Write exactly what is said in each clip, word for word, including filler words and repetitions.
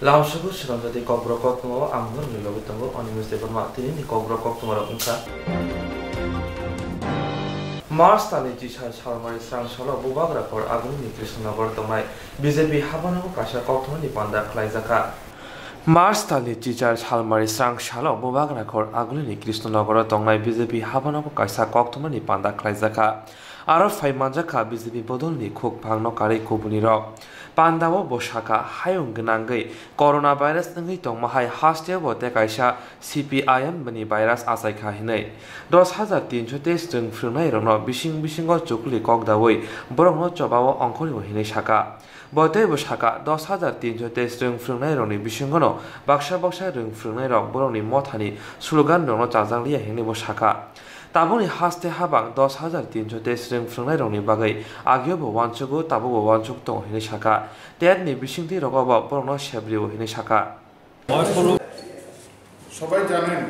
Tamsugo swnamjadi kokborok koktwmao ang norokni logi tongo, Animesh Debbarma. Tinini kokborok koktwmarok wngkha: March talni chichar salmari srang salo Bubagra khor agulini Krishnanagar tongnai B J P habanogo kaisa koktwmani panda khlaijakha. March talni chichar salmari srang salo Bubagra khor agulini Krishnanagaro tongnai B J P habanogo kaisa koktwmani panda khlaijakha. Aro phai manjakha B J P bodolni khukphangno karwi kubunirok. Pandao bo sakha, hayung gwnangwi coronavirus wngwi tongma hai hasteo bo tei kaisa C P I M bini virus achaikha hinwi. Dos hajar tinso teis rwng phrwngnairokno bising bisingo chukli kok daui borokno chobao ongkhorwi hinwi sakha. Bo teibo sakha, dos hajar tinso teis rwng phrwngnairokni bisingono baksa baksa rwng phrwngnairok borokni mothani sloganrokno chajak liya hinwi bo sakha. Tabukni haste habang dos hajar tinso teis rwng phrwngnairokni bagwi agio bo uansugo, tabukbo uansuk tongo hinwi sakha. Tetni bisingtwi rogo bo borokno sebrio hinwi sakha. সবাই জানেন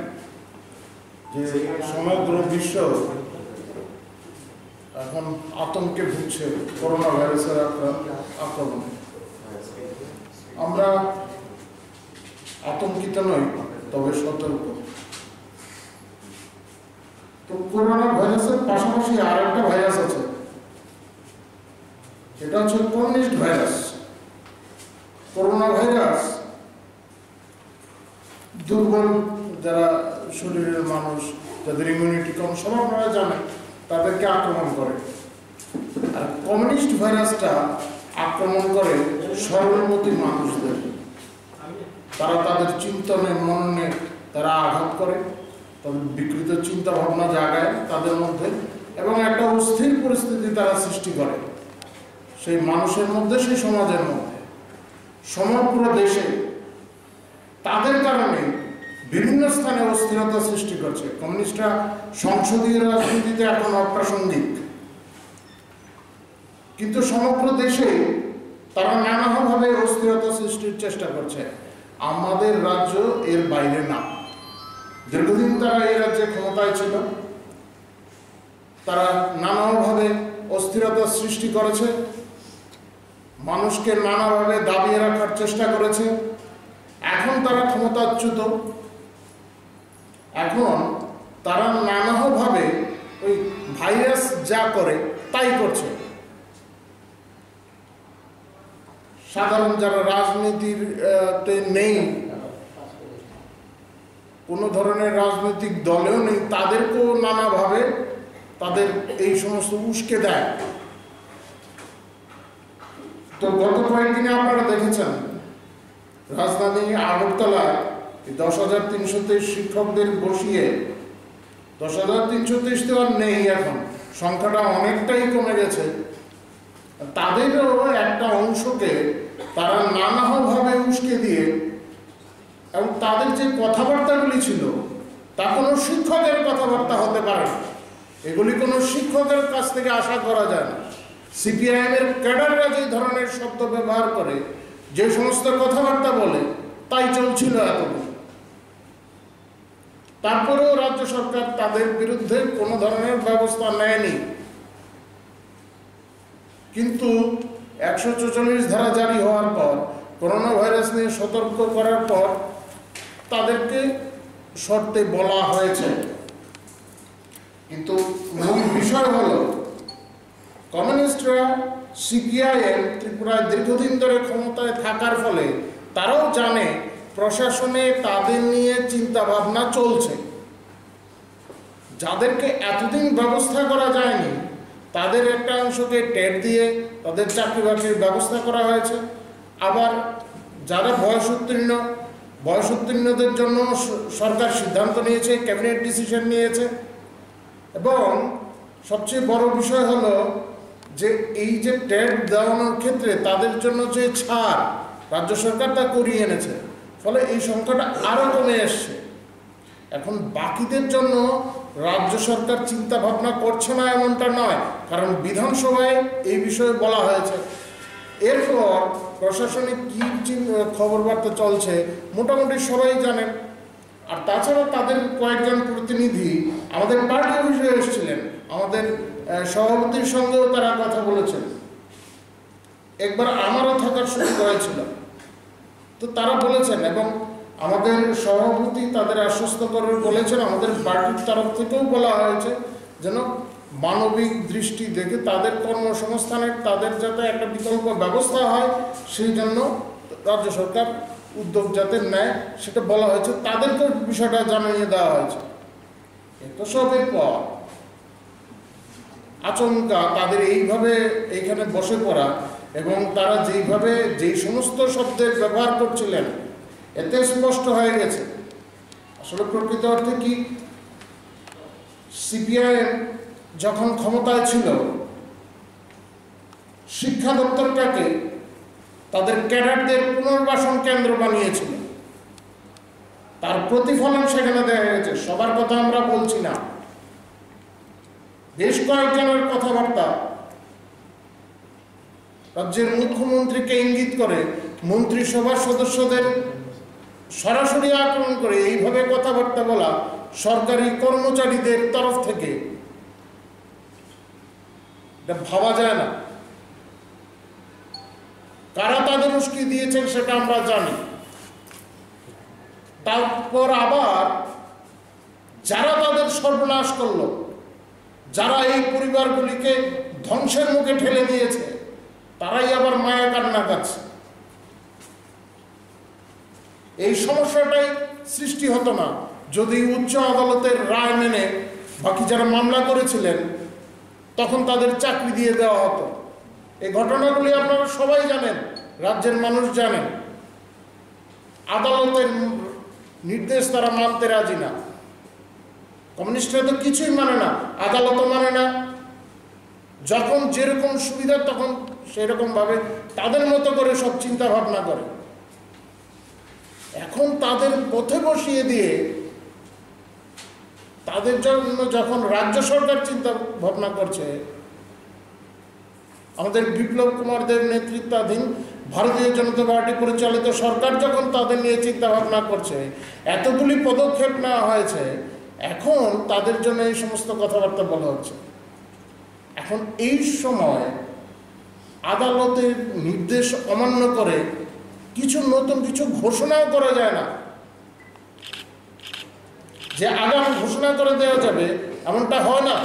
যে সমগ্র বিশ্ব এখন আতঙ্কে ভুগছে করোনা ভাইরাসের আক্রা-, আক্রমণে। আমরা আতঙ্কিত নই, তবে সতর্ক। তো করোনা ভাইরাসের পাশাপাশি আর একটা ভাইরাস আছে, এটা হচ্ছে কমিউনিস্ট ভাইরাস। করোনা ভাইরাস দুর্বল, যারা শরীরের মানুষ, যাদের ইমিউনিটি কম, সব আপনারা জানেন, তাদেরকে আক্রমণ করে। আর কমিউনিস্ট ভাইরাসটা আক্রমণ করে সরলমতি মানুষদের। তারা তাদের চিন্তনে মননে তারা আঘাত করে, তাদের বিকৃত চিন্তা ভাবনা জাগায় তাদের মধ্যে, এবং একটা অস্থির পরিস্থিতি তারা সৃষ্টি করে সেই মানুষের মধ্যে, সেই সমাজের মধ্যে। সমগ্র দেশে তাদের কারণে বিভিন্ন স্থানে অস্থিরতা সৃষ্টি করছে। কমিউনিস্টরা সংসদীয় রাজনীতিতে এখন অপ্রাসঙ্গিক, কিন্তু সমগ্র দেশে তারা নানাভাবে অস্থিরতা সৃষ্টির চেষ্টা করছে। আমাদের রাজ্য এর বাইরে না। দীর্ঘদিন তারা এই রাজ্যে ক্ষমতায় ছিল, তারা নানাভাবে অস্থিরতা সৃষ্টি করেছে, মানুষকে নানাভাবে দাবিয়ে রাখার চেষ্টা করেছে। এখন তারা ক্ষমতাচ্যুত, এখন তারা নানাভাবে ওই ভাইরাস যা করে তাই করছে। সাধারণ যারা রাজনীতির, আহ, তে নেই, কোনো ধরনের রাজনৈতিক দলেও নেই, তাদেরকেও নানাভাবে তাদের এই সমস্ত উস্কে দেয়। তো গত কয়েকদিনে আপনারা দেখেছেন, রাজধানী আগরতলায় এই দশ হাজার তিনশো তেইশ শিক্ষকদের বসিয়ে, দশ হাজার তিনশো তেইশ তো আর নেই এখন, সংখ্যাটা অনেকটাই কমে গেছে। তাদেরও একটা অংশকে তারা নানাভাবে উস্কে দিয়ে, এবং তাদের যে কথাবার্তাগুলি ছিল, তা কোনো শিক্ষকের কথাবার্তা হতে পারে না। এগুলি কোনো শিক্ষকের কাছ থেকে আশা করা যায় না। সিপিআইএম এর ক্যাডাররা যে ধরনের শব্দ ব্যবহার করে, যে সমস্ত কথাবার্তা বলে, তাই চলছিল এতদিন। তারপরেও রাজ্য সরকার তাদের বিরুদ্ধে কোনো ধরনের ব্যবস্থা নেয়নি। কিন্তু একশো চুয়াল্লিশ ধারা জারি হওয়ার পর, করোনা ভাইরাস নিয়ে সতর্ক করার পর তাদেরকে সরতে বলা হয়েছে। কিন্তু মূল বিষয় হলো, কমিউনিস্টরা, সিপিআইএম ত্রিপুরায় দীর্ঘদিন ধরে ক্ষমতায় থাকার ফলে তারাও জানে প্রশাসনে তাদের নিয়ে চিন্তা ভাবনা চলছে। যাদেরকে এতদিন ব্যবস্থা করা যায়নি, তাদের একটা অংশকে টেট দিয়ে তাদের চাকরি বাকরির ব্যবস্থা করা হয়েছে। আবার যারা বয়স উত্তীর্ণ, বয়স উত্তীর্ণদের জন্য স-, সরকার সিদ্ধান্ত নিয়েছে, ক্যাবিনেট ডিসিশন নিয়েছে। এবং সবচেয়ে বড় বিষয় হলো যে এই যে টেট দেওয়ানোর ক্ষেত্রে তাদের জন্য যে ছাড় রাজ্য সরকার তা করিয়ে এনেছে, ফলে এই সংখ্যাটা আরও কমে এসছে। এখন বাকিদের জন্য রাজ্য সরকার চিন্তা ভাবনা করছে না এমনটা নয়, কারণ বিধানসভায় এই বিষয়ে বলা হয়েছে। এরপর প্রশাসনিক কী চিন-, খবর বার্তা চলছে মোটামুটি সবাই জানেন। আর তাছাড়া তাদের কয়েকজন প্রতিনিধি আমাদের পার্টি অফিসে এসেছিলেন, আমাদের, আহ, সভাপতির সঙ্গেও তারা কথা বলেছেন। একবার আমারও থাকার সুযোগ হয়েছিল। তো তারা বলেছেন এবং আমাদের সভাপতি তাদের আশ্বস্ত করে বলেছেন, আমাদের পার্টির তরফ থেকেও বলা হয়েছে যেন মানবিক দৃষ্টি দেখে তাদের কর্মসংস্থানের, তাদের যাতে একটা বিকল্প ব্যবস্থা হয়, সেই জন্য রাজ্য সরকার উদ্যোগ যাতে নেয়, সেটা বলা হয়েছে। তাদেরকেও বিষয়টা জানিয়ে দেওয়া হয়েছে। এত সবের পর আচমকা তাদের এইভাবে এইখানে বসে পড়া এবং তারা যেইভাবে, যেই সমস্ত শব্দের ব্যবহার করছিলেন, এতে স্পষ্ট হয়ে গেছে আসলে প্রকৃত অর্থে কি। সিপিআইএম যখন ক্ষমতায় ছিল, শিক্ষা দপ্তরটাকে তাদের ক্যাডারদের পুনর্বাসন কেন্দ্র বানিয়েছিল। তার প্রতিফলন সেখানে দেখা গেছে। সবার কথা আমরা বলছি না, বেশ কয়েকজনের কথাবার্তা রাজ্যের মুখ্যমন্ত্রীকে ইঙ্গিত করে, মন্ত্রিসভার সদস্যদের সরাসরি আক্রমণ করে এইভাবে কথাবার্তা বলা সরকারি কর্মচারীদের তরফ থেকে, এটা ভাবা যায় না। কারা তাদের উস্কি দিয়েছেন সেটা আমরা জানি। তারপর আবার যারা তাদের সর্বনাশ করলো, যারা এই পরিবারগুলিকে ধ্বংসের মুখে ঠেলে দিয়েছে, তারাই আবার মায়া কান্না কাচ্ছে। এই সমস্যাটাই সৃষ্টি হতো না যদি উচ্চ আদালতের রায় মেনে বাকি যারা মামলা করেছিলেন তখন তাদের চাকরি দিয়ে দেওয়া হতো। এই ঘটনাগুলি আপনারা সবাই জানেন, রাজ্যের মানুষ জানেন। আদালতের নির্দেশ তারা মানতে রাজি না। কমিউনিস্টরা তো কিছুই মানে না, আদালতও মানে না। যখন যেরকম সুবিধা তখন সেরকম ভাবে তাদের মতো করে সব চিন্তা ভাবনা করে। এখন তাদের পথে বসিয়ে দিয়ে তাদের জন্য যখন রাজ্য সরকার চিন্তা ভাবনা করছে, আমাদের বিপ্লব কুমার দেব নেতৃত্বাধীন ভারতীয় জনতা পার্টি পরিচালিত সরকার যখন তাদের নিয়ে চিন্তা ভাবনা করছে, এতগুলি পদক্ষেপ নেওয়া হয়েছে, এখন তাদের জন্য এই সমস্ত কথাবার্তা বলা হচ্ছে। এখন এই সময় আদালতের নির্দেশ অমান্য করে কিছু নতুন কিছু ঘোষণাও করা যায় না, যে আগাম ঘোষণা করে দেওয়া যাবে, এমনটা হয় না।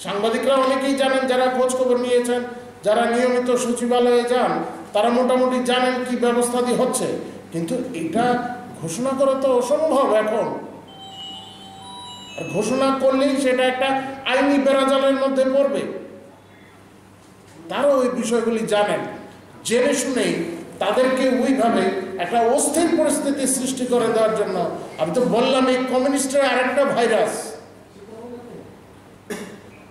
সাংবাদিকরা অনেকেই জানেন, যারা খোঁজ খবর নিয়েছেন, যারা নিয়মিত সচিবালয়ে যান, তারা মোটামুটি জানেন কি ব্যবস্থাদি হচ্ছে, কিন্তু এটা ঘোষণা করা তো অসম্ভব এখন। আর ঘোষণা করলেই সেটা একটা আইনি বেড়াজালের মধ্যে পড়বে। তারা ওই বিষয়গুলি জানেন, জেনে শুনেই তাদেরকে ওইভাবে একটা অস্থির পরিস্থিতি সৃষ্টি করে দেওয়ার জন্য। আমি তো বললাম, এই কমিউনিস্টের আরেকটা ভাইরাস,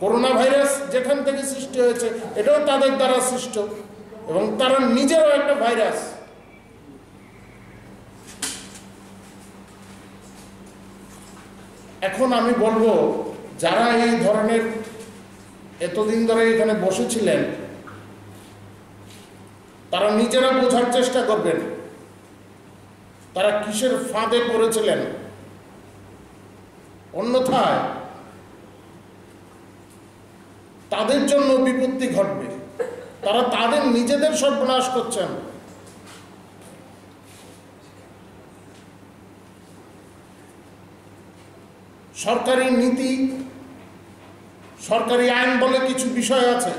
করোনা ভাইরাস যেখান থেকে সৃষ্টি হয়েছে, এটাও তাদের দ্বারা সৃষ্ট, এবং তারা নিজেরাও একটা ভাইরাস। এখন আমি বলবো, যারা এই ধরনের এতদিন ধরে এখানে বসেছিলেন, তারা নিজেরা বোঝার চেষ্টা করবেন তারা কিসের ফাঁদে পড়েছিলেন। অন্যথায় তাদের জন্য বিপত্তি ঘটবে, তারা তাদের নিজেদের সর্বনাশ করছেন। সরকারি নীতি, সরকারি আইন বলে কিছু বিষয় আছে,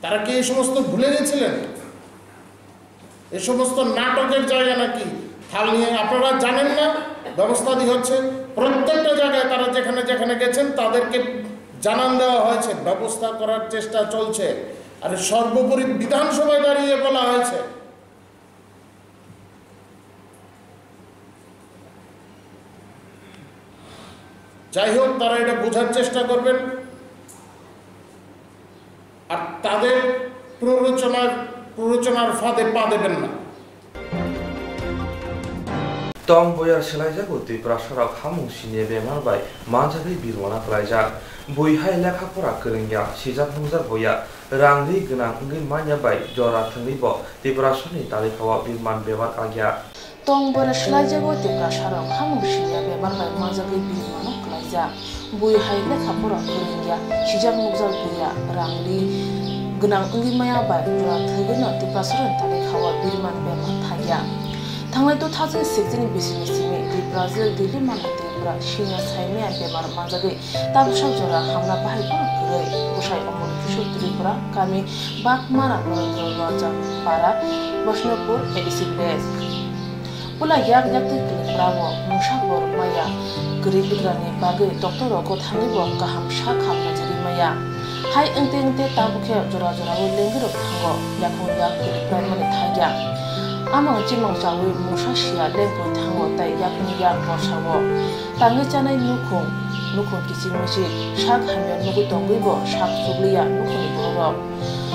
তারা কি এই সমস্ত ভুলে গেছিলেন? এ সমস্ত নাটকের জায়গা নাকি? থাল নিয়ে আপনারা জানেন না, ব্যবস্থা দিয়ে হচ্ছে। প্রত্যেকটা জায়গায় তারা যেখানে যেখানে গেছেন, তাদেরকে জানান দেওয়া হয়েছে, ব্যবস্থা করার চেষ্টা চলছে। আর সর্বোপরি বিধানসভায় দাঁড়িয়ে বলা হয়েছে। যাই হোক, তারা এটা বোঝার চেষ্টা করবেন। আর তাদের প্ররোচনার, প্ররোচনার ফাঁদে পা দেবেন না। Tong boyar swlaijago Tiprasarok hamung siniya bemar bai manjagwi birmana kwlaijak. Bui hai lekha pora kwrwngya, sijak nungjak boya, rang ri gwnang wngwi manya bai jora thwngwi bo Tiprasarni talikhao birman bemar agya. Tong boyar swlaijago Tiprasarok hamung siniya bemar bai manjagwi birmano kwlaijak. Bui hai lekha pora kwrwngya, sijak nungjak buya, rang ri gwnang wngwi maya bai jora thwgwino Tiprasarokni tangwi kha-o birman bemar thangya. Thangnai two thousand sixteen ni bisingni simi Brazil Delhi mala Tripura siniya saimaya bemar manjagwi tabuksak jora hamna bahai phano kwrwi. Bwsai Omol Kishore Tripura, kami Bakmara Norendra Ranjan Para, Vaishnappur A D C village. Pula yak yak twi kwlwng brao mungsa borok maya kwrwi bigrani bagwi doctor rogo thangwi bo kaham sak hamna jagwi maya. Hai wngte wngte tabuk khe jora jorao lengwi rok thango, yakung yak kwrwi praimani thangya. Amang chimang chawi mungsa sia lengwi thango tei yakung yak borsao tangwi chanai nukhung, nukhung kiching miching sak hamya nugwi tongwi bo sak chukliya nukhungni bororok.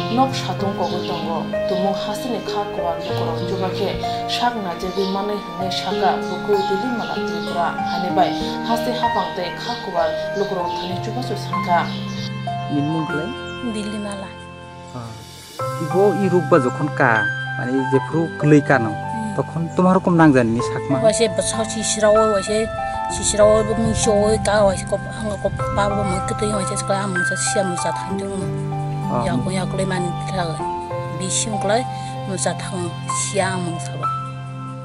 Nok satung kogwi tongo, tumung hasteni kha kuwar lukurok chuba khe sak naijagwi manwi hwnwi sakha bukhuk Dilli Mala Tripura. Hani bai haste hapang tei kha kuwar lukurok thani chubachu sankha. Nini mung khlai? Dilli Mala. Ah. Ibo i ruk ba jokhon ka, mane jephru kwlwi kano, Hmm. tokhon toma rokom nangjani ni sakma. Waise bwsa sisirao, waise sisirao, bo mungso, ka waise kop, ang kop, pa bo mung kwtwi waise skla, ang mungsa sia mungsa thang jong. Ah. Yakung yaklai mani khlai, bising klai mungsa thang sia ang mungsa ba.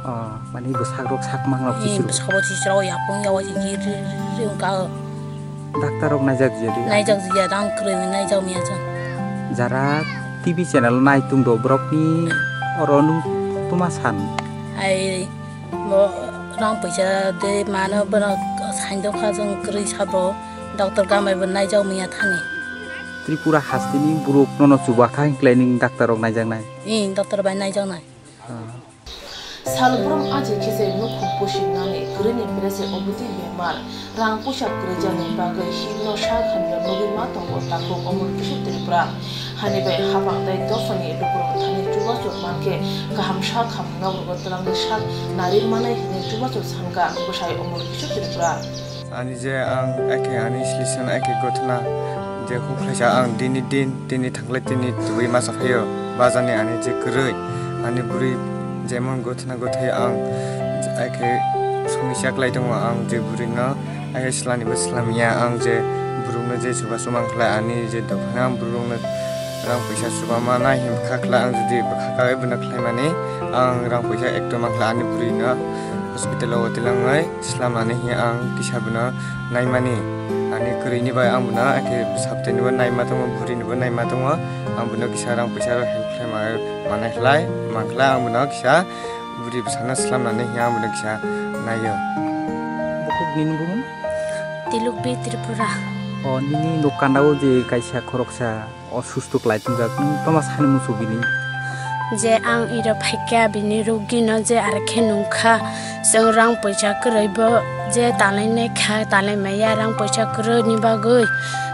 Ah, mane bwsak rok sakma rok Eh, sisirok. Bwsa bo sisirao yakung ya waise jiri, jiri, jiri, ka. Daktar rok naijak jiya di? Naijak jiya, rang kwrwi naijak miya chwng. Jara T V channel nai tungdo borokni oro nung tuma san? Ai, bo rang puisa de mano bono saindokha chwng kwrwi sabo doctor gamai bo naijak miya thani. Tripura hasteni borok nono chuba kha hinklai ning daktar rok naijaknai? Ih, doctor bai naijaknai. Ah. Salbrum aji khe se nukhung pusinani kwrwini berese obotwi bemar, rang puisa kwrwijakni bagwi himno sak hamya nugwi ma tongo takhuk Omol Kishore Tripura. Hani bai hapang tei dophani lukurok thani chubachu mankhe kaham sak ham nokrogo twlangwi sak narwi manai hwnwi chubachu sankha bwsai Omol Kishore Tripura. Ani je ang eke ani solution eke gothna je hukhlaisa ang dini din tini thanglai tini tubui masa phaio. Bajani ani je kwrwi ani bwrwi jemon gothna gothai ang eke somisa klai tongo ang je bwrwino eke slanibo slamya ang je bwrwino je chubachu mankhlai ani je dophano ang bwrwino rang puisa chuba manai himkha khlai ang jodi bwkha kagwi bono khlaimani ang rang puisa ekdom mankhlai ani bwrwino hospital o twlangwi. Slamani hiya ang kisa bono naimani. Ani kwrwini bai ang bono ake bwsaptwini bo naima tongo, bwrwini bo naima tongo. Ang bono kisa rang puisa rok help khlai ma-, manai khlai, mankhlai ang bono kisa bwrwi bwsano slamnani hiya ang bono kisa naio. Bukhuk nini bumung? Tilukbi Tripura. O nini nuk kandao je kaisa khoroksa osusto klai tongjak, nwng toma sani muchugini? Je ang iro phaikha, bini rugino je arekhe nungkha, chwng rang puisa kwrwibo je talainai kha, talai maya rang puisa kwrwini bagwi.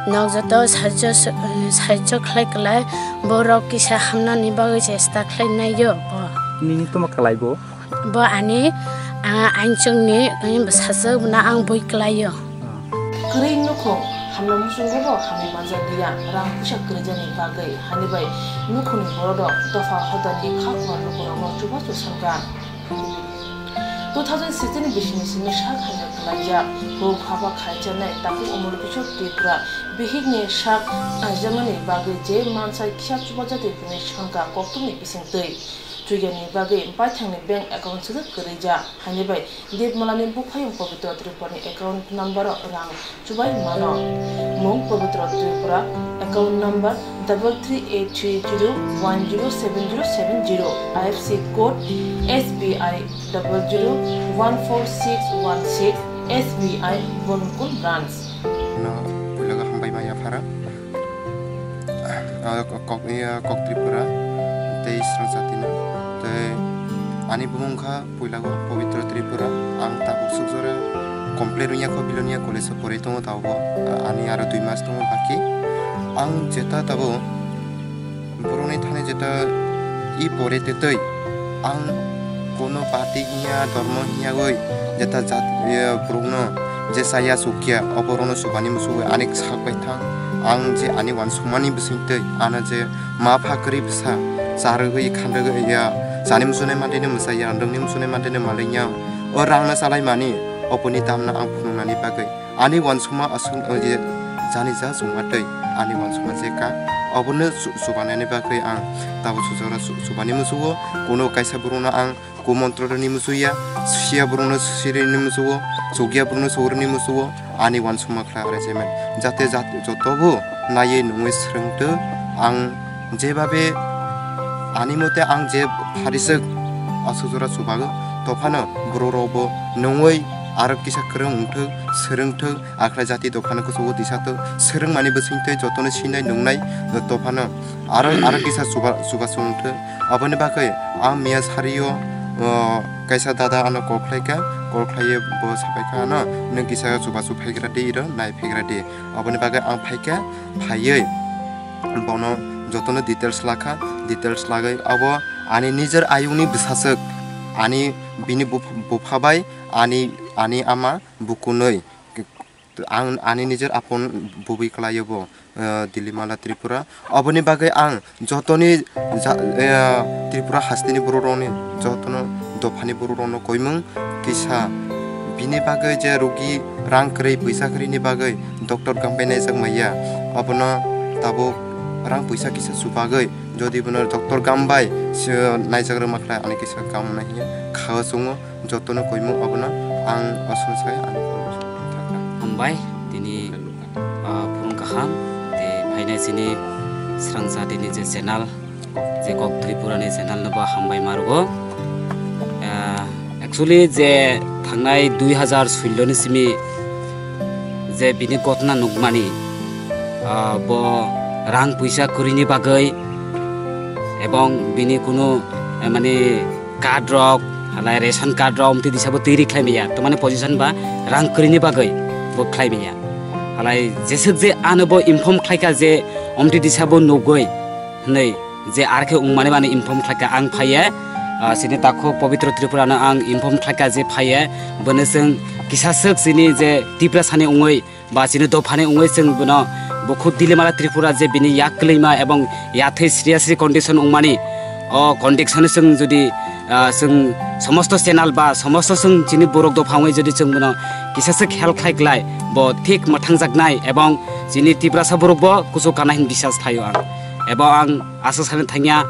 Nok joto sahajjo, sahajjo khlai kwlai, borok kisa hamnani bagwi chesta khlai naio bo. Nini toma kwlaibo? Bo ani, ah, aichwngni, eh, bwsajwk bono ang bui kwlaio. Kwrwi nukhung hamya muchungo bo hamya manjak liya, rang puisa kwrwijakni bagwi, hani bai nukhungni bororok dopha hodani kha kuar lukurokno chubachu sankha. Two thousand sixteen ni bisingni simi sak hamya kwlaijak, huk haba khaijaknai takhuk Omol Kishore Tripura bihikni sak naijaknani bagwi je mansa kisa chubajak di hwnwi sankha koktwmni bisingtwi. Chuyanani bagwi baithangni bank account swjak kwrwi ja, hani bai Debmalani buphayung Pabitra Tripurani account number o rang chubai mano. Mung Pabitra Tripura, account number double three eight three zero one zero seven zero seven zero, I F S C code S B I double zero one four six one six, S B I Bonkul branch. No, puila hambai maya phara. Ah, kok, iya, kok Tripura, tei Israel jatino. Tei ani bumung kha puila go Pabitra Tripura. Ang tabuk suk jora complete wngya kho, Bilonia College o pori tongo tabuk. Ah, ani aro dui mas tongo baki. Ang jeta tabuk borokni thani jeta i pore tetei. Ang kono party hiya, dhormo hiya goi, jeta jat, ye, borokno je saya sukya, oborokno subani muchungwi ani sak bai thang. Ang je ani uansukmani bisingtwi, ano je ma pha kwrwi bwsa, charwgwi khandwgwi ya, chani muchunai mantaino mwchaya, rwngni muchunai mantaino malaiya, o rangno chalaimani, oboni damno ang phunuknani bagwi. Ani uansukma aswk, o je jani ja chwngma twi ani uansukma je ka, Obono chu-, chubanani bagwi ang tabuk sujora chu-, chubani musugo, kuno kaisa borokno ang kumontro rwni musuya, siya borokno sirini musugo, chukya borokno chukrini musugo, ani uansukma khlai arwk se mano. Jate jat-, jotobo naiwi nungwi swrwngtwk, ang jebabe ani mote ang je phariswk aswk jora chubago, tophano borok rokbo nungwi aro kisa kwrwng wngthwk, swrwngthwk, akhlai jati dophano kuchugo tisa to swrwngmani bwswngtwi jotono sinai nungnai dophano aro, aro kisa chuba-, chubachu wngthwk. Aboni bagwi ang miya sario, o, kaisa dada ano call khlaikha, call khlaiwi bo sapaikha ano, "Nwng kisa chubachu phaigra di, iro nai phaigra di." Aboni bagwi ang phaikha, phaiwi bono jotono details lakha, details lagwi abo ani nijer ayungni bwsajwk, ani bini bupha, bupha bai ani, ani ama bukunwi. Ang ani nijer apon bubui kwlaio bo, eh, Dilimala Tripura. Oboni bagwi ang jotoni ja-, eh, Tripura hasteni borok rokni jotono dophani borok rokno koimung kisa bini bagwi je rugi rang kwrwi pwisa kwrwini bagwi doctor gam bai naijak maya. Obono tabuk rang pwisa kisa chubagwi jodi bono doctor gam bai se naijak rwma khlai ani kisa kam nai hiya kha o chungo. Jotono koimung abono ang aswk sai ani phone. Hambai, tini, ah, phone kaham, tei phainai chini srangsa tini je channel, je Kok Tripura ni channel no bo hambai marugo. Ah, actually je thangnai dui hazar sullo ni simi je bini gotna nukmani, ah, bo rang puisa kwrwini bagwi ebong bini kunu, eh, mane card rok, halai ration card rok, omtwi disa bo twi ri khlai maya, to mane position ba rang kwrwini bagwi bo khlai maya. Halai jeswk je ano bo inform khlaikha je omtwi disa bo nugwi hwnwi je ar khe wngmani mani inform khlaikha ang phaiye, ah, chini takhuk Pabitra Tripura no ang inform khlaikha je phaiye, bono chwng kisa swk chini je Tiprasani wngwi ba chini dophani wngwi chwng bono bukhuk Dilimala Tripura je bini yak kwlwima ebong yathwi seriously condition wngmani, o condition chwng jodi, ah, chwng somosto channel ba somosto chwng chini borok dopha wngwi jodi chwng bono kisa swk help khlai glai, bo thik mwthangjaknai ebong chini Tiprasa borok bo kuchuk kana hin bisas thaio ang. Ebong ang aswk sani thangya,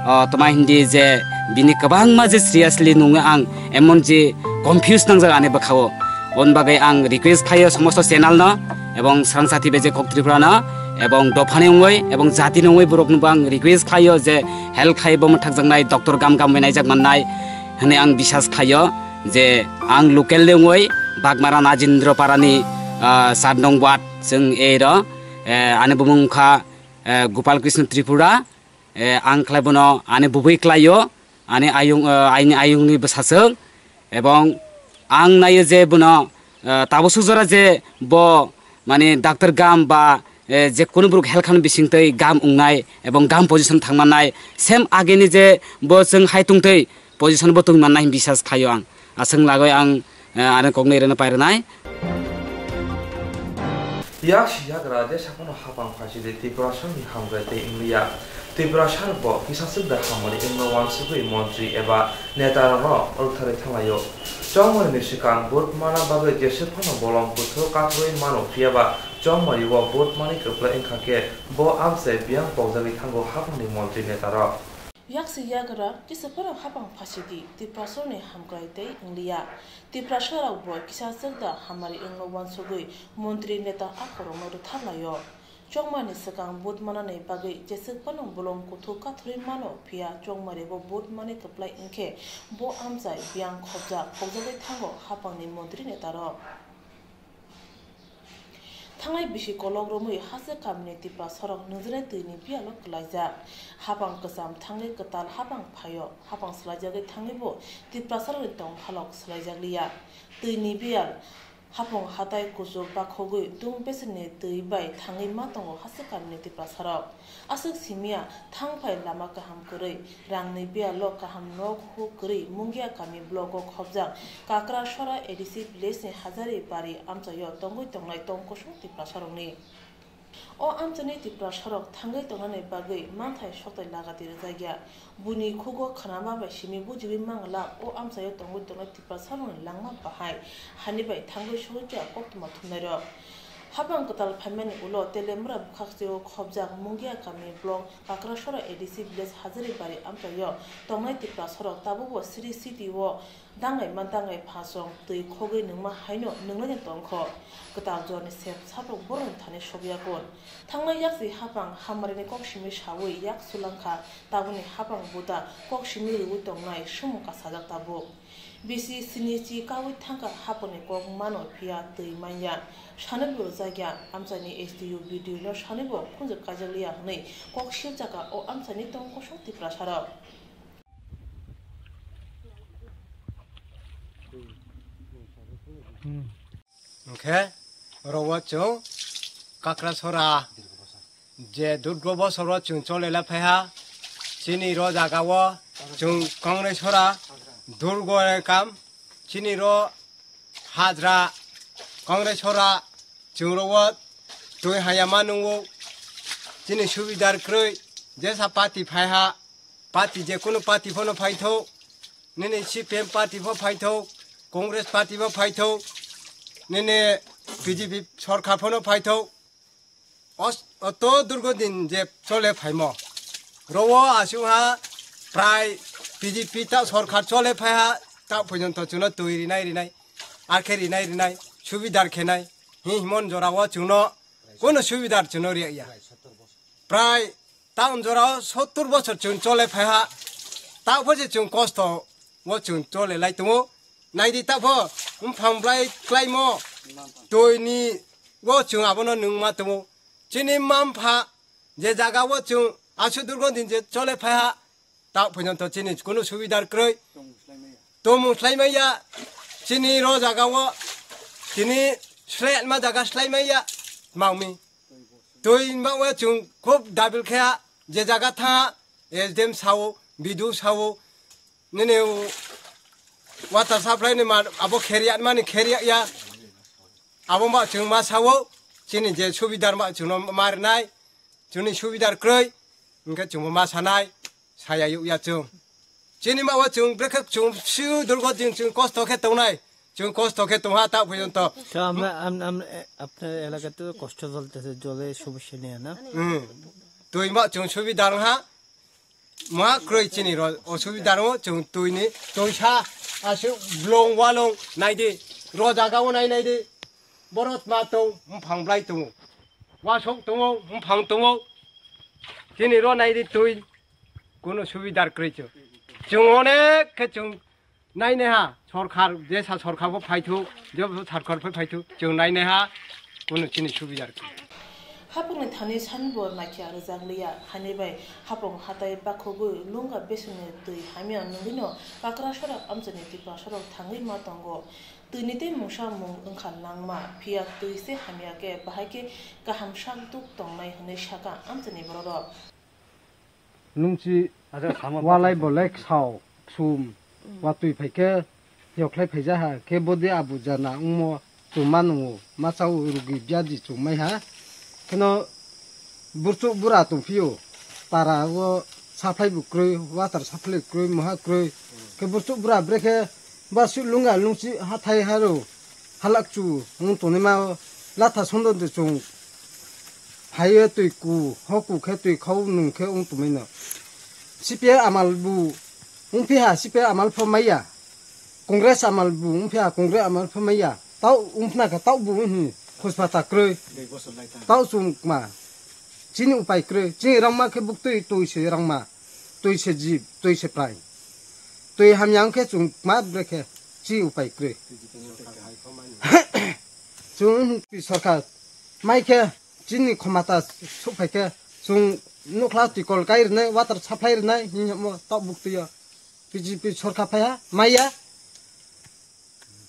o, toma hindi je bini kwbangma je seriously nungwi ang emon je confuse nangjak ani bwkhao. Oboni bagwi ang request khlaio somosto channel no, ebong srangsa T V je Kok Tripura no, ebong dophani wngwi, ebong jatini wngwi borok no bo ang request khlaio je help khai bo mwthakjaknai, doctor gam gam bai naijak mannai hwnwi ang bisas khlaio je ang local ni wngwi Bagmara Najindra Parani, ah, sat nong ward chwng ei ro, eh, ani bumung wngkha, eh, Gopal Krishna Tripura. Eh, ang khlai bono ani bubui khlaio, ani ayung, eh, aini ayungni bwsajwk, ebong ang naio je bono, eh, tabukjora je bo mane doctor gam ba, eh, je kunu borok helkhani bisingtwi gam wngnai ebong gam position thangmannai, same ageni je bo chwng hai tongtwi position bo tongmannai hwn bisas khlaio ang. Aswk lagoi ang, eh, ani koknwi rwna pairwnai. Yak si yagra jesa phano hapang phasi di Tiprasarni hamkrai tei wngliya. Tiprasar bo kisa swk da hamari wngno uansugwi montri eba neta rokno rwktharwi thanglaio. Chongmani ni swkang vote mana bagwi jeswk phano bolong kuthuk kathorwi mano, phiyaba chongmani o vote mani kwplai wngkha khe bo amchai biyang pokjagwi thango hapangni montri neta rok. Yaksi yagra kisa phano hapang phasi di Tiprasarni hamkrai tei wngliya. Tiprasa rok bo kisa swk da hamari wngno uansugwi montri neta akhorokno rwtharlaio. Chongmani swkang vote manani bagwi jeswk phano bolong kuthuk kathorwi mano, phiya chongmani bo vote mani kwplai wngkhe bo amchai biyang khopjak, khopjagwi thango hapangni montri neta rok. Thangnai bisi kolok romwi hachwk kamini Tiprasarok nungjaknai twini biyalo kwlaijak. Hapang kwcham thangwi kwtal hapang phaio, hapang swlaijagwi thangwibo Tiprasarokni tongphalok swlaijakliya. Twini biyal hapung hatai kuchuk bakhogwi dung besini twi bai thangwi ma tongo hachwk kamini Tiprasarok. Aswk simiya thang phai lama kaham kwrwi, rangni biyalo kaham nok huk kwrwi Mungia kami blogo khopjak Kakrasora A D C village ni Hazari bari amchaio tongwi tongnai tong kosong Tiprasarokni. O amchaini Tiprasarok thangwi tongnani bagwi manthai sokthai lagati rwjakya. Buini khugo khwnama bai simi bujiwi mangla o amchaio tongwi tongnai Tiprasarokni langma bahai hani bai thangwi sogwi khe koktwma thumnairok. Hapang kwtal phaimani ulo Telembra bwkhaksio khobjak Mungia kami block Kakrasora A D C village Hazaribari amchaio tongnai Tiprasarok tabukbo Sri City o dangai ma dangai phasong twi khogwi nungma haino nunglaini tongkho. Kwtal jorni sep saprok borokni thani sokyakun. Thangnai yakchi hapang hammarini kok simi sawi yak sulangkha, tabukni hapang buda kok simi rwui tongnai sumung kasajak tabuk. Bisi sinichi kawi thangkha haponi kok mano phiya twi manya. Sanwi bo rwjakya, amchaini S D O, B D O no sanwi bo khunju kaijakliya hwnwi kok sirjakha o amchaini tong kosong Tiprasarok. Hwnkhe oro o chwng Kakrasora je durgo bosoro chwng cholele phaiha, chini ro jagao chwng Kongresora durgo kam, chini ro hajra Kongresora chwng ro o twi haya ma nungo, chini subidar kwrwi jesa party phaiha, party je kunu party phano phaithok, nini C P M party pho phaithok, Congress party pho phaithok, nini B J P sorkar phano phaithok. Os-, oto durgo din je chole phaimo. Rowo aswkha prai B J P ta sorkar chole phaiha, ta porjonto chwngno twi rinai rinai, ar khe rinai rinai, subidar khenai, hi himon jorao chwngno kono subidar chwngno riya ya. Prai Taun jorao sottur bochor chwng chole phaiha, ta pho se chwng kosto o chwng chole lai tongo. Naidi ta pho, bumphang blai klaimo, twi ni o chwng abono nungma tongo. Chini mampha je jaga o chwng aswk durgo din je chole phaiha, ta porjonto chini kunu subidar kwrwi. Tomung slai maya, chini ro jaga o, chini slai ma jaga slai maya, mangmi. Twi ba o chwng khub dabil khe je jaga tha, S D M sao, B D O sao, nini water supply ni ma abo kheriya mani kheriya ya. Abo ma chwng ma sao, chini je subidar ma chwngno ma rwnai, chwngni subidar kwrwi, hwnkhe chwngbo ma sanai, saya yuk ya chwng. Chini ma o chwng brekhe chwng siu durgo din chwng kosto khe tongnai, chwng kosto khe tongha ta porjonto. তো আমরা আম-, আম-, এ-, আপনার এলাকাতে তো কষ্ট চলতেছে, জলের সমস্যা নিয়ে না? Hmm. Twi ma chwng subidar ha, ma kwrwi chini ro, o subidar o chwng twi ni, twi sa, aswk blong walong naidi, ro jaga o nai naidi, borok ma tong, bumphang blai tongo, wasok tongo, bumphang tongo, chini ro naidi twi, kunu subidar kwrwi chwng. Chwng onek khe chwng Nainaiha sorkar, jesa sorkar bo phaithuk, jesa sorkar bo phaithuk, chwng nainaiha, kunu chini subidar kwrwi. Hapungni thani sani bo naikhe rwjakliya, hani bai hapung hatai bakhogwi lunga besengni twi hamya nungwino Kakrasora amchaini Tiprasarok thangwi ma tongo. Twini tei mungsa mung wngkha langma, phiya twi se hamya khe bahai khe kaham sak duk tongnai hwnwi sakha amchaini bororok. Nungchi walai bolai ksao ksum watwi phaikhe yokhlai phaijaha khe bodi abu jana wngmo chwng ma nungo, masa o rugi byadi chwng maiha. Kheno burchuk bura tongphio, para o saphlai bo kwrwi, water saphlai kwrwi, moha kwrwi. Khe burchuk bura brekhe ba su lunga lungchi hathai haro halak chu wng tongnaima latha sondo de chwng phaiwi twi ku, ho ku khe twi khau nung khe wng tongmai no. C P I amal bu wng phiha, C P I amal pho maiya. Congress amal bu wng phiha, Congress amal pho maiya. Tau wng phna khe tau bu wng hi khospa ta kwrwi. Tau chwng ma. Chini upai kwrwi. Chini rangma khe buktwi twi se rangma. Twi se jib, twi se prai. Twi hamya wng khe chwng ma brekhe. Chini upai kwrwi. Chwng sorkar mai khe chini khomata suk phai khe chwng nukhla twi kol kai rwnai, water supply rwnai, hinwi hamo tok buktwi o B J P sorkar phaiha, maiya.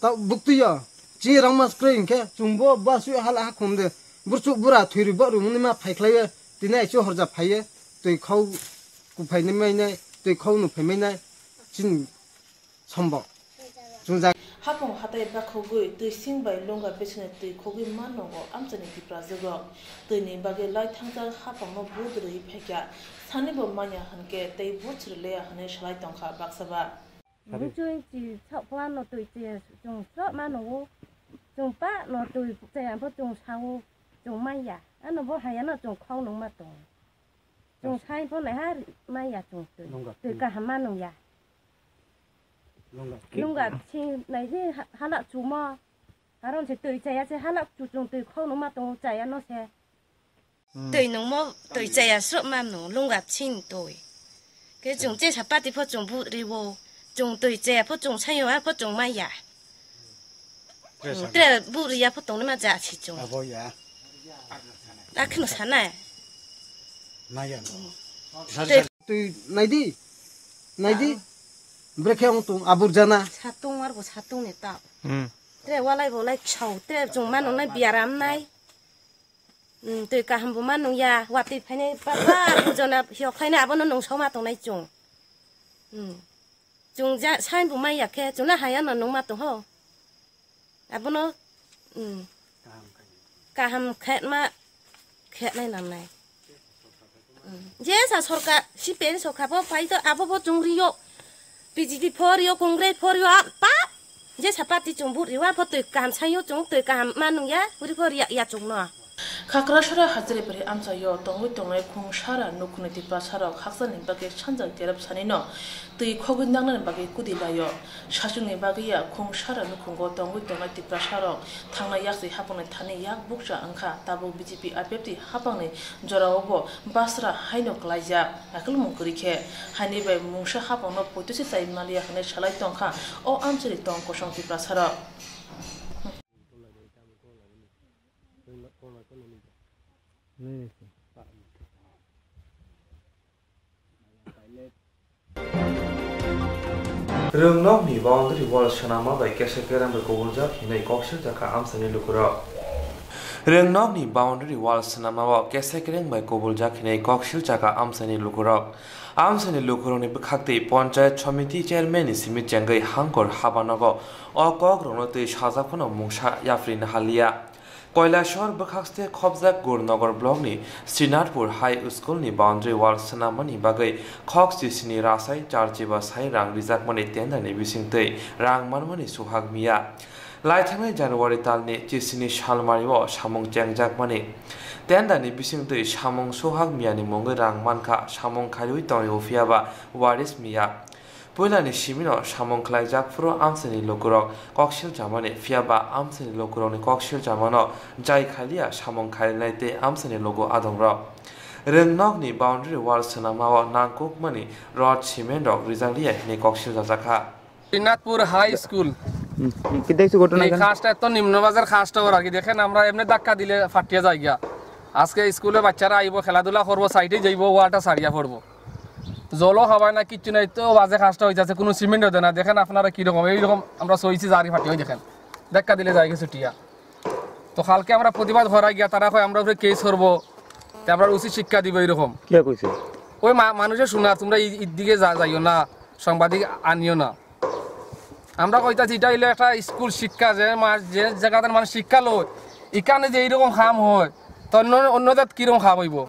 Tok buktwi o chini rangma kwrwi hinkhe chwngbo ba sui hala ha khum de. Burchuk bura thwirwi bo rwmani ma phai khlai o, tini aichu horja phai o, twi khau kuphai ni mai nai, twi khau nuphai mai nai, chini sombo. Chungjak. Hapung hatai bakhogwi twi sing bai lunga bisingni twi khogwi ma nungo amchaini Tiprajwk rok. Twini bagwi lai thangjak hapungno bud rwui phaikha. Sani bo manya hwnkhe tei bud swrwleya hwnwi salai tongkha baksa ba. Mungchwi chi sok pla no twi chi chung sok ma nungo. Chung pa no twi chaya pho chung sao. Chwng maya. Ano bo haya no chwng khok nung ma tongo. Chwng sai pho nai ha maya chwng twi. Nungga. Twi kaham ma nung ya. Nungga. Nungga sing nai je ha-, halak chumo. Karon se twi chaya se halak chu chwng twi khok nung ma tongo chaya no se. Hmm. Twi nungmo twi chaya srok ma nung lungga sing twi. Ke chwng che sapati pho chwng bu riwo. Chwng twi chaya pho chwng sayo ha pho chwng maya. Tre Hmm, sa- tre bu riya pho tong ma ja si chwng. Abo ya. Akhno sana. Maya. Sa- Tre- sa- Twi naidi. Naidi. Brekhe ong tung abur jana. Satung ar bo satung ni ta. Hmm. Tre walai bolai chau tre chwng ma nung nai biaram nai. Hmm, twi kaham bo ma nung ya. Watwi phainai papa jona hiok khainai abono nung soma tongnai chwng. Hmm. Chwng ja sain bo mai ya khe chwng na haya no nung ma tong ho. Abono, hmm, kaham khe ma khe nai nang nai. Hmm. Je sa sorkar, C P M sorkar bo pai to abo bo chwng rio. P G D pho rio, Congress pho rio, a, pa. Je sa party chwng bu riwa pho twi kaham sayo chwng twi kaham ma nung ya, uri pho ria ya chwng no. Khakrasora Hajiribari amchaio tongwi tongnai Khungsara nukhungni Tiprasarok hakchalni bagwi sanjak terep sanino twi khogwi nangnani bagwi kudi laio. Sachungni bagwi ya Khungsara nukhungo tongwi tongnai Tiprasarok thangnai yaksi hapungni thani yak bukcha wngkha, tabuk B J P I P F T hapangni jorao bo basra haino klaijak. Nakolmung kwrwi khe haini bai mungsa hapangno poitosi chai maliya hwnwi salai tongkha o amchaini tong kosong Tiprasarok. Rwngnokni boundary wall swnamma bai kesa kereng bai kubuljak hinwi koksil jakha amchaini lukurok. Rwngnokni boundary wall swnamma o kesa kereng bai kubuljak hinwi koksil jakha amchaini lukurok. Amchaini lukurokni bwkhaktwi Panchayat Samiti Chairman ni simi chengwi hangkor habanogo o kokrokno twi sajak phano mungsa yapri nahaliya. Kailasor bwkhakste khobjak Gurnagar block ni Srinathpur High School ni boundary wall swnammani bagwi khok chisini rasai charchiba sai rang rijakmani tender ni bisingtwi rang manmani suhak miya. Laithangnai January talni chisini salmario samung chengjakmani. Tender ni bisingtwi samung suhak miyani mungwi rang mankha, samung khaiwi tongwi phiyaba waris miya. Puilani simino samung khlaijak phuru amchaini lukurok koksil chamani, phiyaba amchaini lukurokni koksil chamano jai khaliya samung khainai tei amchaini luku adongrok. Rwngnokni boundary wall swnamao nangkukmani rod cement rok rijak liya hinwi koksil chajakha. Jagannathpur high school. হুম, হুম, কি দেখছো ঘটনা এই এখানে? খাসটা এত নিম্নমানের খাসটা ওরা কি দেখেন, আমরা এমনি ধাক্কা দিলে ফাটিয়ে যায় গিয়া। আজকে স্কুলে বাচ্চারা আইবো, খেলাধুলা করবো, সাইডে যাইবো, ওয়ালটা সারিয়া পড়বো। জলও খাবায় না, কিচ্ছু নাই, তো বাজে খাসটা হয়ে যাচ্ছে, কোনো সিমেন্ট হতে না। দেখেন আপনারা কীরকম, এইরকম আমরা সইছি, জারি ফাটিয়ে দেখেন, ধাক্কা দিলে যায় গেছে টিয়া। তো কালকে আমরা প্রতিবাদ করা গিয়া তারা কয় আমরা উপরে কেস করবো, তে আমরা উচিত শিক্ষা দিব এরকম। কে কইছে? ওই মা-, মানুষে শোনা, তোমরা এই, এই দিকে যা-, যাইও না, সাংবাদিক আনিও না। আমরা কইতাছি এটা হইলো একটা স্কুল শিক্ষা, যে মা-, যে জায়গাতে মানুষ শিক্ষা লয়, এখানে যে এইরকম কাম হয়, তো অন্য, অন্য জাত কিরকম কাম হইব?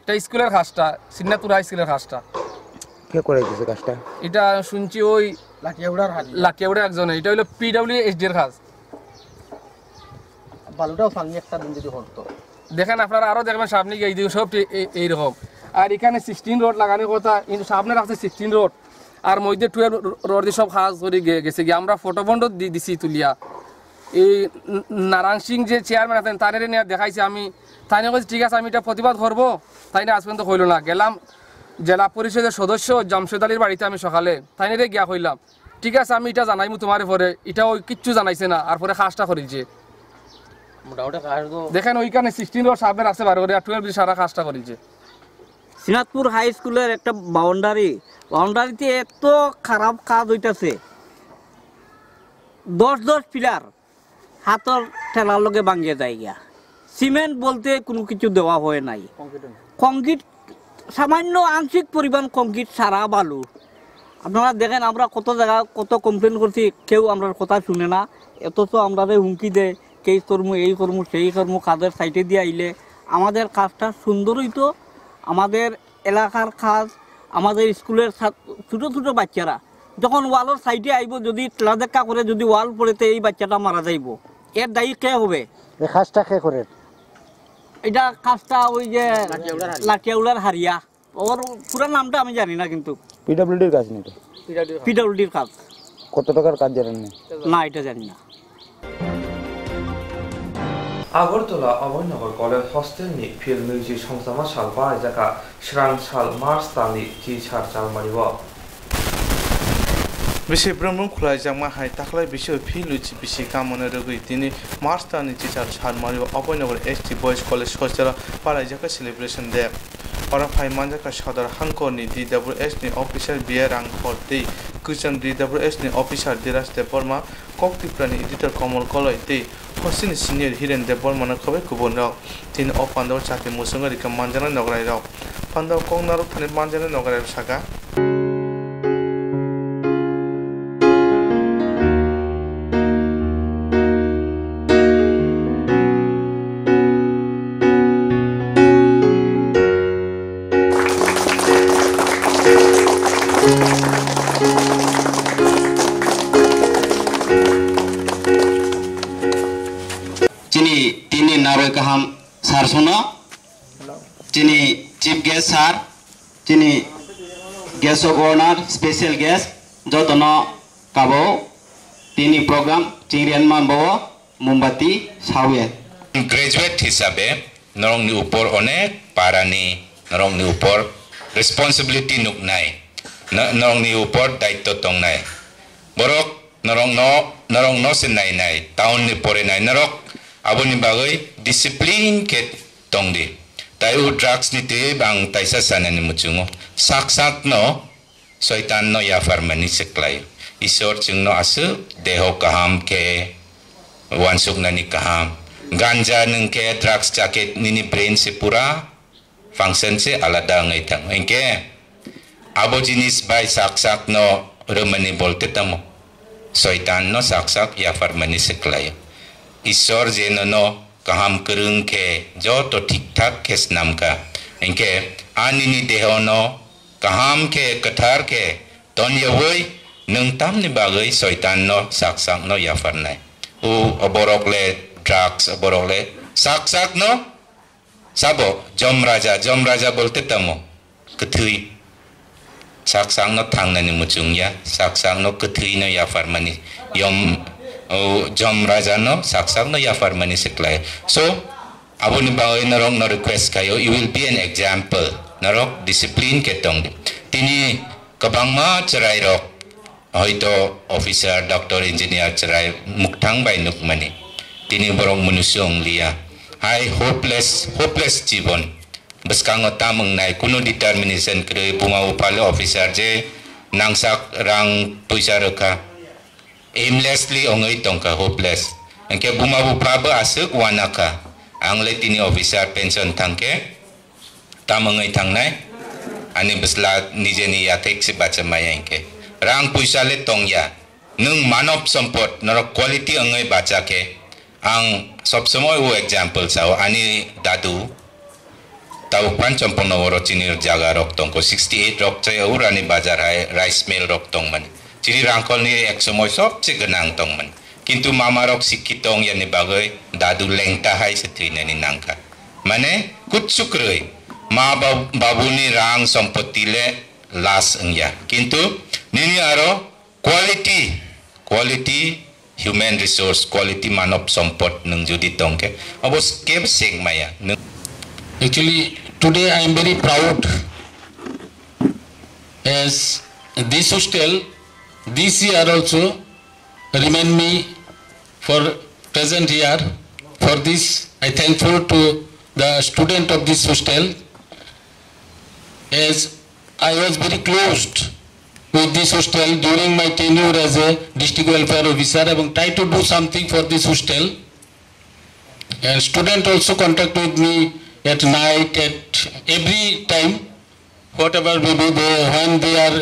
এটা স্কুলের কাজটা, সিন্নাতুর হাই স্কুলের কাজটা। কে করে দিছে কাজটা? এটা শুনছি ওই লাঠিয়াউড়ার হাজি। লাঠিয়াউড়া একজনে, এটা হইলো পিডব্লিউএসডি এর কাজ। বালুটাও ভাঙি একটা দিন যদি হতো। দেখেন, আপনারা আরো দেখবেন সামনে গিয়ে এইদিকে সব ঠিক এই, এইরকম। আর এখানে সিক্সটিন রড লাগানোর কথা, কিন্তু সামনে রাখছে সিক্সটিন রড, আর মধ্যে টুয়েলভ রড দিয়ে সব কাজ করে গে-, গেছে গিয়ে। আমরা ফটো বন্ড দি-, দিছি তুলিয়া। এই ন-, নারায়ণ সিং যে চেয়ারম্যান আছেন, তারে নিয়ে দেখাইছি আমি। তাই নিয়ে কইছি, "ঠিক আছে, আমি এটা প্রতিবাদ করবো।" তাই না আজ পর্যন্ত হইলো না। গেলাম জেলা পরিষদের সদস্য জামশেদ আলীর বাড়িতে আমি সকালে, তাই নিয়ে গিয়া কইলাম। ঠিক আছে, আমি এটা জানাইমু তোমার পরে, এটাও কিচ্ছু জানাইছে না, আর পরে কাজটা করিলছে। মোটামুটি কাজ তো দেখেন, ওইখানে সিক্সটিন রড সামনে রাখছে বার করে, আর টুয়েলভ সারা কাজটা করিলছে। সিনাতপুর হাই স্কুলের একটা বাউন্ডারি, বাউন্ডারিতে এত খারাপ কাজ হইতাছে, দশ দশ পিলার হাতর ঠেলার লগে ভাঙ্গে যায় গিয়া। সিমেন্ট বলতে কোনো কিছু দেওয়া হয় নাই। কংক্রিট সামান্য আংশিক পরিমাণ কংক্রিট ছাড়া বালু। আপনারা দেখেন, আমরা কত জায়গা কত কমপ্লেন করছি, কেউ আমরার কথা শুনে না। অথচ আমরারে হুমকি দেয়, "কেস করমু, এই করমু, সেই করমু, কাজের সাইটে দিয়ে আইলে আমাদের কাজটা সুন্দর হইতো।" আমাদের এলাকার কাজ, আমাদের স্কুলের ছাত-, ছোট ছোট বাচ্চারা যখন ওয়ালের সাইডে আইবো, যদি ঠেলা ধাক্কা করে যদি ওয়াল পড়ে, তো এই বাচ্চাটা মারা যাইবো। এর দায়ী কে হবে? এই কাজটা কে করে? এটা কাজটা ওই যে লাঠিয়াউলার হারিয়া। লাঠিয়াউলার হারিয়া। ওর পুরো নামটা আমি জানি না কিন্তু। পিডব্লিউডির কাজ নাকি? পিডব্লিউডির কাজ। কত টাকার কাজ জানেন না? না, এটা জানি না। Agartala Abhoynagar College hostel ni phil nwichi songchama sal baraijak kha, srang sal March talni chisar chalmari o. Bisi brwm brwm khulaijakma hai takhlai bisio phil nwichi bisi kamano rwgwi tini March talni chisar chalmari o Abhoynagar S T Boys College hostel o baraijak kha celebration day. Oro phai manjak kha Sodor Hangkor ni D W S ni officer B A Rangkhor tei kwcham D W S ni officer Diraj Debbarma, Kok Tripura ni editor Komol Koloi tei hostel ni senior Hiren Debbarma no khobwi kubun rok. Tini o pandao chati muchungo rikha manjaknai nograi rok. Pandao kok narwk thani manjaknai nograi rok saka. Chini tini narwk kaham sir sono, chini chief guest sir, chini guest of honor, special guest, jotono kabo tini program chingrian mambo. Mombati sawi. Graduate hisabe norokni upor onek parani norokni upor responsibility nuknai, no-, norokni upor daitto tongnai. Borok norokno, norokno se nainai, town ni porinai norok, aboni bagwi discipline khe tongdi. Tai o drugs ni twi ang taisa sanani muchungo. Sak sakno Soitan no yapharmani se klai. Isor chwngno aswk deho kaham khe uansuknani kaham. Ganja nwng khe, drugs cha khe nini brain se pura function se alada wngwi thango. Hinkhe abo jinis bai sak sak no rwmani bolte tamo? Soitan no sak sak yapharmani se klai. Isor je nono kaham kwrwng khe joto thik thak khe snam kha. Hinkhe a nini deho no kaham khe, kwthar khe ton yaui nwng tamni bagwi Soitan no sak sak no yapharnai? O, o borok le drugs, o borok le sak sak no sabo Jom Raja, Jom Raja bolte tamo? Kwthwi. Sak sak no thangnani muchung ya, sak sak no kwthwi no yapharmani. Yom, o, Jom Raja no sak sak no yapharmani se klai. So, aboni bagwi norok no request khaio, you will be an example. Norok discipline khe tongdi. Tini kwbangma chwrai rok, hoito officer, doctor, engineer chwrai mukthang bai nukmani. Tini borok munusu wng liya. Hai hopeless, hopeless jibon. Bwskango tam wngnai, kunu determination kwrwi, buma bupha le officer je nangsak rang puisa rwkha. Aimlessly wngwi tongkha, hopeless. Hinkhe buma bupha bo aswk uanakha. Ang le tini officer pension thangkhe tam wngwi thangnai? Ani bwsla nijeni yathek se bacha maya hinkhe. Rang puisa le tongya. Nwng manob sompod, norok quality wngwi bacha khe. Ang sob somoi o example sao, ani dadu Tabuk phan Champaknagar o chini jaga rok tongkho, sixty eight rok chaya urani bazar hai rice mill rok tongmani. Chini Rangkhol ni ek somoi sobse gwnang tongmani. Kintu mama rok sikkito wngyani bagwi dadu lengta hai se thwinani nangkha. Mane kuchuk rwi ma bab-, babu ni rang sompoti le last wngya. Kintu nini aro Quality, quality human resource, quality manob sompod nwng jodi tongkhe, abo kebo sek maya. Nwng Actually, today I am very proud as this hostel, this year also remain me for present year. For this, I thankful to the student of this hostel. As I was very closed with this hostel during my tenure as a district welfare officer, এবং try to do something for this hostel. And student also contact with me at night, at every time, whatever may be they, when they are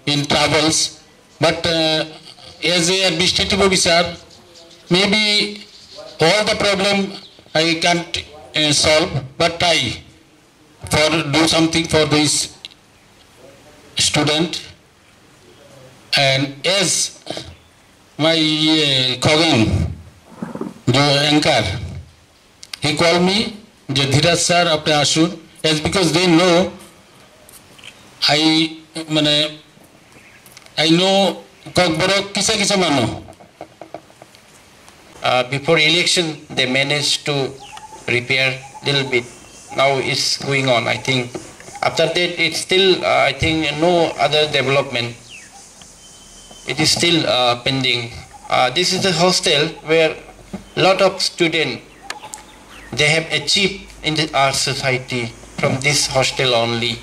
in troubles. But, uh, as a administrative officer, maybe all the problem I can't, uh, solve, but try for do something for this student. And as my, uh, Khogen, the anchor, he called me যে ধীরাজ স্যার আপনি আসুন, as because they know I মানে I know Kokborok kisa kisa mano. Uh, before election, they managed to repair little bit. Now it's going on, I think. After that, it's still, uh, I think, no other development. It is still, uh, pending. Uh, this is the hostel where lot of student, they have achieved in the, our society from this hostel only.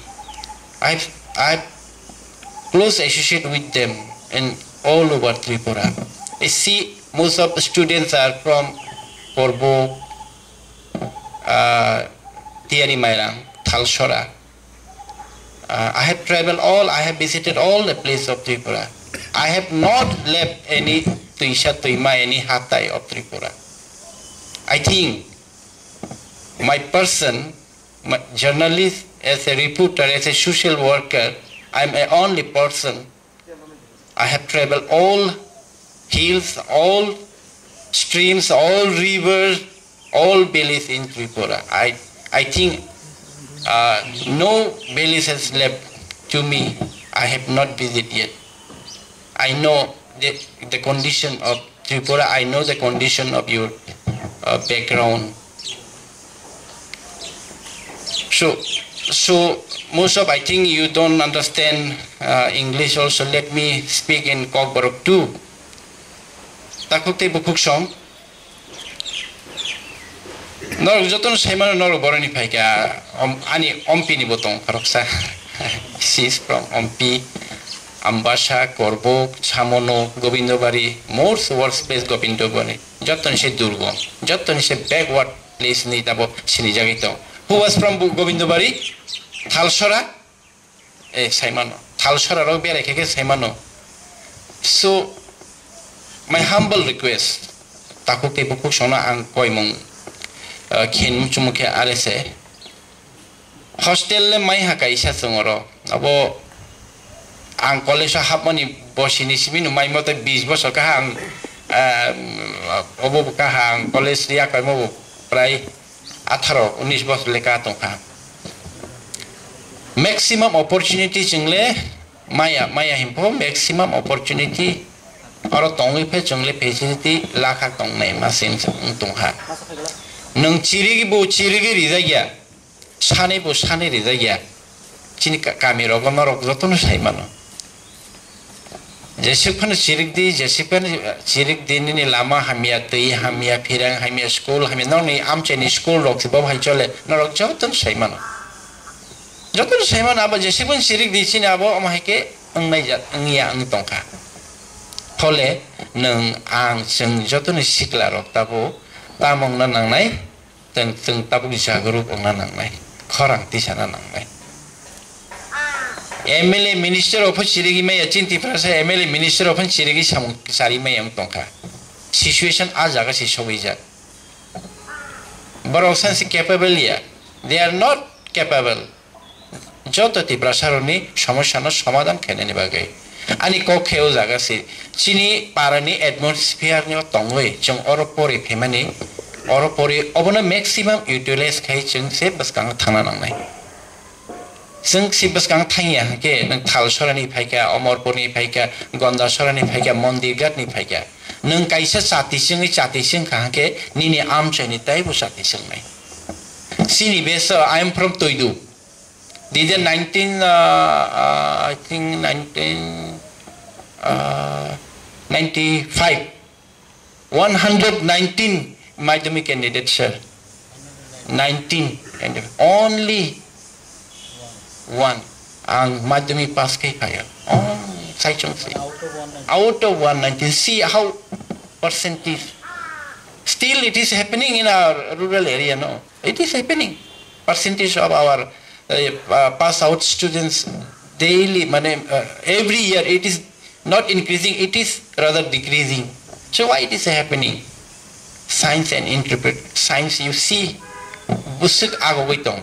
I've, I've close associate with them in all over Tripura. I see most of the students are from Korbo, uh, Tiari Mairang, Thalsora. Uh, I have traveled all, I have visited all the place of Tripura. I have not left any Tuisa Tuima, any Hatai of Tripura. I think my person, my journalist, as a reporter, as a social worker, I'm a only person. I have traveled all hills, all streams, all rivers, all valleys in Tripura. I, I think, uh, no village has left to me. I have not visited yet. I know the, the condition of Tripura, I know the condition of your, uh, background. So, so most of, I think you don't understand, uh, English also. Let me speak in Kokborok too. Takhuk tei bukhuk song. Norok jotono saimano norok boroni phaikha, om-, ani ompini bo tong khoroksa. She is from Ompi, Ambasa, Korbok, Samono, Gobindobari, most worst place Gobindobari. Jotoni se durgom, jotoni se backward place ni tabo sinijagwi tong. Who was from Bu-, Gobindobari? Thalsora? Eh, saimano. Thalsora rok berai khe khe saimano. So, my humble request, takhuk tei bukhuk songno ang koimung, uh, khen muchung khe are se. Hostel le mai ha kaisa chwng oro. Abo ang college o hapmani bosini simi no mai mothe bis bosor kaha ang, ah, obo bo kaha ang college yakoimo bo prai atharo unis bosor le ka tongkha. Maximum opportunity chwng le maya, maya himpho maximum opportunity oro tongwi phe chwng le facility lakha tongnai ma sim wng tongkha. Nwng chirigi bo chirigi rijak ya. Sani bo sani rijak ya. Chini ka-, kami rogo norok jotono sai mano. Jesuk phano chirik di, jesuk phano chirik di, nini lama hamya, twi hamya, phirang hamya, school hamya, nokni amchaini school rok se bo hai chole, norok jotono sai mano. Jotono sai mano, abo jesuk phano chirik di chini abo omo hai khe wngnai jat, wngya wng tongkha. Phole nwng ang chwng jotono sikla rok tabo tamungna nangnai. Teng, teng tabuk jagruk wngna nangnai, khorang tisana nangnai. M L A minister rok pho chirigwi maya, chini Tiprasa M L A minister rok pho chirigwi samung kwcharwi maya wng tongkha. Situation a jaga se sogwijak. Borok sansi capable ya. They are not capable. Joto Tiprasarokni somosyano somadhan khainani bagwi ani kok khe o jaga se chini parani atmosphere-no tongwi chwng oro pori phaimani, oro pori obono maximum utilize khai chwng se bwskango thangna nangnai. Chwng se bwskango thangya hwnkhe nwng Thalsorani phaikha, Omorpurni phaikha, Gondasorani phaikha, Mondirghatni phaikha. Nwng kaisa chati chwngwi chati chwngkha hwnkhe nini amchaini taibo chati chwngnai. Chini base, I am from Toidu. Did nineteen, uh, uh, I think nineteen, uh, ninety-five, one hundred nineteen madhyamik candidate, sir. Nineteen candidate. Only one. Ang madhyamik pass khai phaiya. Only saichung si. Out of one ninety. See how percentage. Still it is happening in our rural area, no? It is happening. Percentage of our, uh, uh, pass out students daily, mane, uh, every year it is not increasing, it is rather decreasing. So why it is happening? Science and interpret, science you see, bwswk agogwi tong.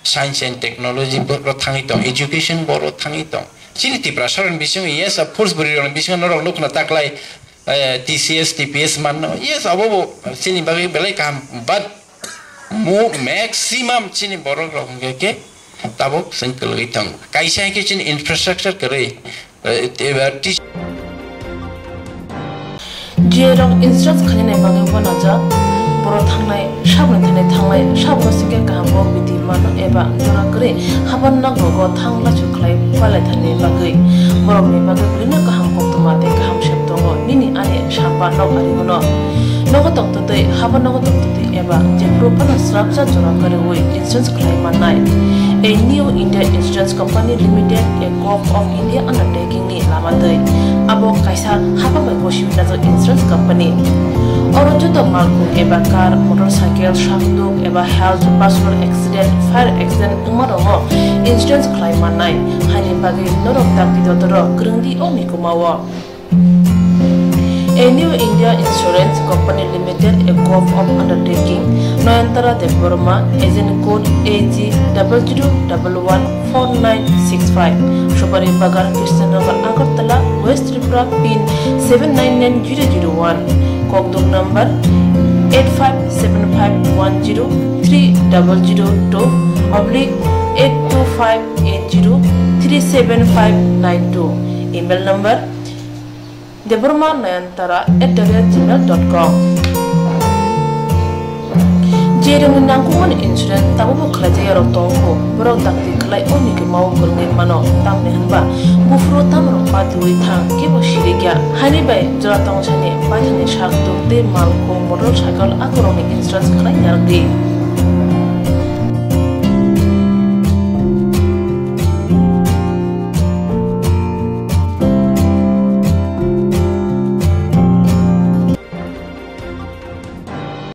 Science and technology bo-, ro thangwi tong, education bo ro thangwi tong. Chini Tiprasarokni bisingo, yes, of course, bwrwirokni bisingo norok nukna taklai, eh, T C S, T P S manno. Yes, abo bo chini bagwi belai kaham, but Mo-, maximum chini borok rok hwnkhe khe tabuk chwng kwlwgwi tongo. Kaisa hwnkhe chini infrastructure kwrwi, eh, eba tis- Jiyarok insurance khainani bagwi uanajak, borok thangnai saboni thani thangnai saboni singkhe kaham kok biti mano eba jora kwrwi haban nok rogo thang lachu khlai palaithani bagwi. Borokni bagwi belino kaham koktwma tei kaham sep tongo nini ani samba nok ari uno. Nogo tongtwtwi, haban nogo tongtwtwi eba jephuru phano swrapsa jora kwrwi insurance khlai mannai. A New India Insurance Company Limited, a Govt of India undertaking ni lama twi. Abo kaisa haphang bai gosiwi najak insurance company. Oro joto malkhung eba car, motorcycle, sakduk eba health, personal accident, fire accident wngma rokno insurance khlai mannai. Haini bagwi norok dakti dotoro kwrwngdi o mikuma o. A New India Insurance Company Limited, a Govt of undertaking, Nayantara Debbarma, agent code A G double zero double one four nine six five, Supari Bagan, Krishnanagar, Agartala, West Tripura, pin seven nine nine zero zero one, kokduk number eight five seven five one zero three double zero two oblique eight two five eight zero three seven five nine two, email number debbarma nayantara at the rate gmail dot com. Jerokni nangkukmani insurance tabukbo khlaijak yarok tongo, borok dakti khlai o mikuma o kwrwngwi mano, tamni hwnba buphuru tamrok patiwi thang kebo sirikya. Haini bai jora tongsani paithakni sak tuk tei malkhung motorcycle akorokni insurance khlai narwkdi.